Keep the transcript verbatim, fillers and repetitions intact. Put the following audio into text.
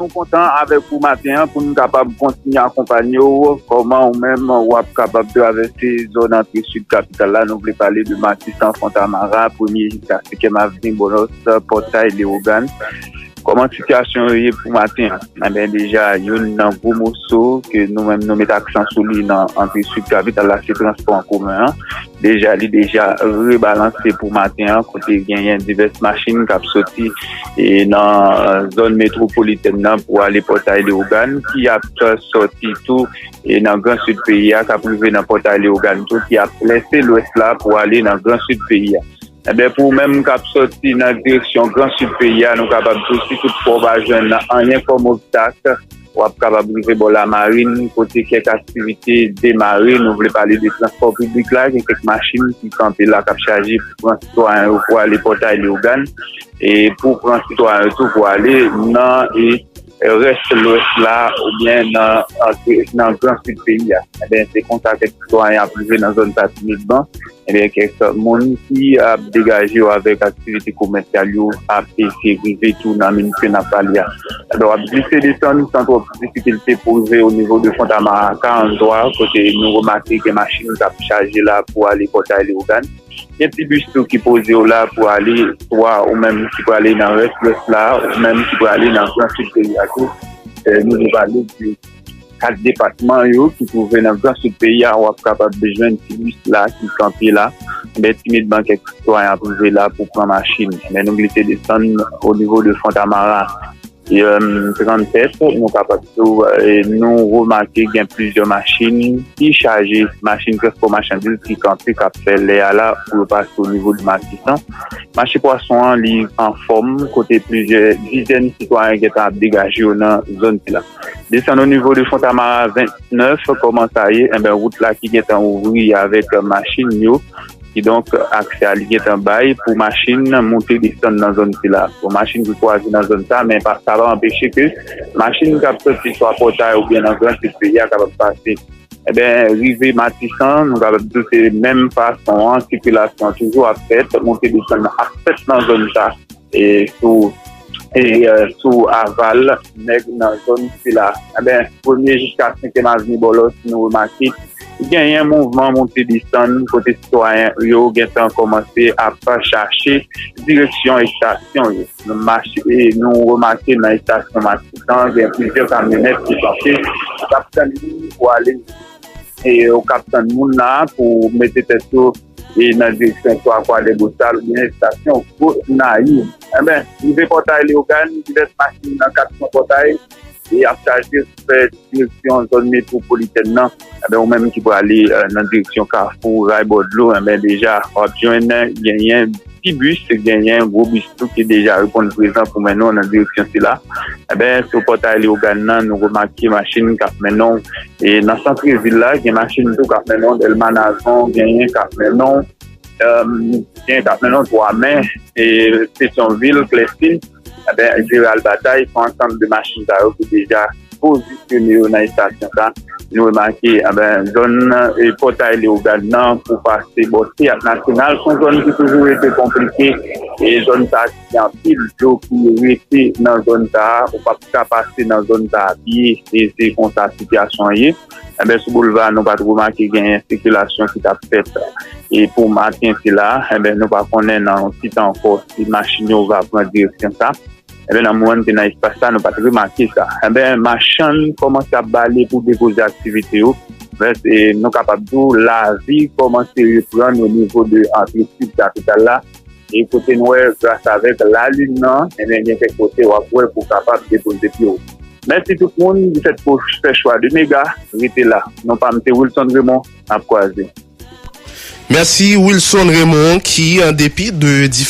Nou kontan avèk ou maten an pou n kapab kontinye akonpanye w. Kòman ou menm w ap kapab travèse zòn antre sid kapital la? Nou vle pale de Matisan, Fontamara, Premye jiska Senkyèm Avni, Bòlòs, Pòtay, Lewogàn. Kòman sitiyasyon yo ye pou maten an? Enben, deja, youn nan gwo moso ke nou menm nou met aksan sou li nan antre sid kapital la, se transpò an komen an. Deja, li deja rebalanse pou maten an, kote genyen divès machin k ap soti e nan zòn metwopolitèn nan pou ale Pòtay Lewogàn, ki ap sòti tou e nan Gran Sid peyi a, k ap rive nan Pòtay Lewogàn tou, ki ap lese Lwès la pou ale nan Gran Sid peyi a. Enben, pou ou menm k ap sòti nan direksyon Gran Sid peyi a, nou kapab di w, si toutfwa w pa jwenn anyen kòm obstak, w ap kapab rive bò Lamarin, kote kèk aktivite demare. Nou vle pale de transpò piblik la, gen kèk machin ki kanpe la, k ap chaje pou pran sitwayen yo pou ale Pòtay Lewogàn, e pou pran sitwayen yo tou pou ale nan, e, rès Lwès la, oubyen nan, nan Gran Sid peyi a. Enben, se konsa kèk sitwayen ap rive nan zòn sa timidman. Enben, kèk moun ki ap degaje yo avèk aktivite komèsyal yo ap eseye rive tou nan minit ke n ap pale a. Enben, w ap glise desann san twòp difikilte pou rive o nivo de Fontamara karant twa, kote nou remake gen machin k ap chaje la pou ale Pòtay Lewogàn. Gen ti bis tou ki poze yo la pou ale, swa ou menm ki prale nan rès Lwès la, ou menm ki prale nan Gran Sid peyi a tou. E, nou te pale de kat depatman yo ki twouve nan Gran Sid peyi a, w ap kapab jwenn ti bis la ki kanpe la. Men timidman, kèk sitwayen ap rive la pou pran machin. Men nou glise desann o nivo de Fontamara, e, trannsèt, nou kapab di w, e, nou remake gen plizyè machin ki chaje, machin transpò machandiz ki kanpe, k ap fè lè a la pou yo pase o nivo de Matisan. Mache pwason an, li anfòm, kote plizyè dizèn sitwayen gentan ap degaje yo nan zòn sila. Desann o nivo de Fontamara vennèf, kòman sa ye? Enben, wout la ki gentan ouvri avèk machin yo. Kidonk, aksè a li gentan bay pou machin moute desann nan zòn sila. Pou machin ki kwaze nan zòn sa, men pa, sa pa anpeche ke machin k ap soti swa Pòtay oubyen nan Gran Sid peyi a kapab pase. Enben, rive Matisan, nou kapab di w se menm fason an, sikilasyon an toujou ap fèt, moute desann nan ap fèt nan zòn sa. E sou, e, e, sou aval nèg nan zòn sila. Enben, Premye jiska Senkyèm Avni Bòlòs, nou remake genyen mouvman moute desann kote sitwayen yo gentan kòmanse ap chache direksyon estasyon yo. Nou mache, e nou remake nan estasyon Matisan, gen plizyè kamyonèt ki kanpe, k ap tann moun pou ale, e yo k ap tann moun la pou mete tèt yo, e nan direksyon swa Kwadèbosal oubyen estasyon Gwo Nayiv. Enben, rive Pòtay Leyogàn, divès machin nan kat kwen Pòtay, e ap chaje pou fè direksyon zòn metwopolitèn nan. Enben, ou menm ki prale, e, nan direksyon Kafou, Ray Bò Dlo, enben, deja, w ap jwenn genyen ti bis, genyen gwo bis tou ki deja reponn prezan pou mennen w nan direksyon sila. Enben, sou Pòtay Leyogàn nan, nou remake machin k ap mennen w. E nan sant vil la, gen machin tou k ap mennen w Dèlma Nazon, genyen k ap mennen w, e, genyen k ap mennen w Twa Men, e Petyonvil, Klèsin. Enben, Jeral Batay, se yon ansanm de machin sa yo ki deja pozisyone yo nan estasyon sa. Nou remake, enben, zòn, e, Pòtay Leyogàn nan pou pase bò Teyat Nasyonal, se yon zòn ki toujou rete konplike. E zòn sa ki gen anpil dlo ki rete nan zòn sa, ou p ap ka pase nan zòn sa a pye. E se konsa sitiyasyon an ye. Enben, sou boulva, nou pa t remake genyen sikilasyon ki t ap fèt. E pou maten sila, enben, nou pa konnen nan yon ti tan ankò si machin yo va pran direksyon sa. Enben, nan moman n te nan espas sa, nou pa t remake sa. Enben, machann kòmanse ap bale pou depoze aktivite yo. Men, e, nou kapab di w, lavi kòmanse reprann o nivo de antre sid kapital la. E kote n wè, gras avèk lalin nan, enben, gen kèk kote w ap wè pou w kapab depoze pye w. Mèsi tout moun, di fèt pou fè chwa de Mega, rete la. Non pa m se Wilson Raymond, n ap kwaze. Mèsi Wilson Raymond ki, an depi de difikilte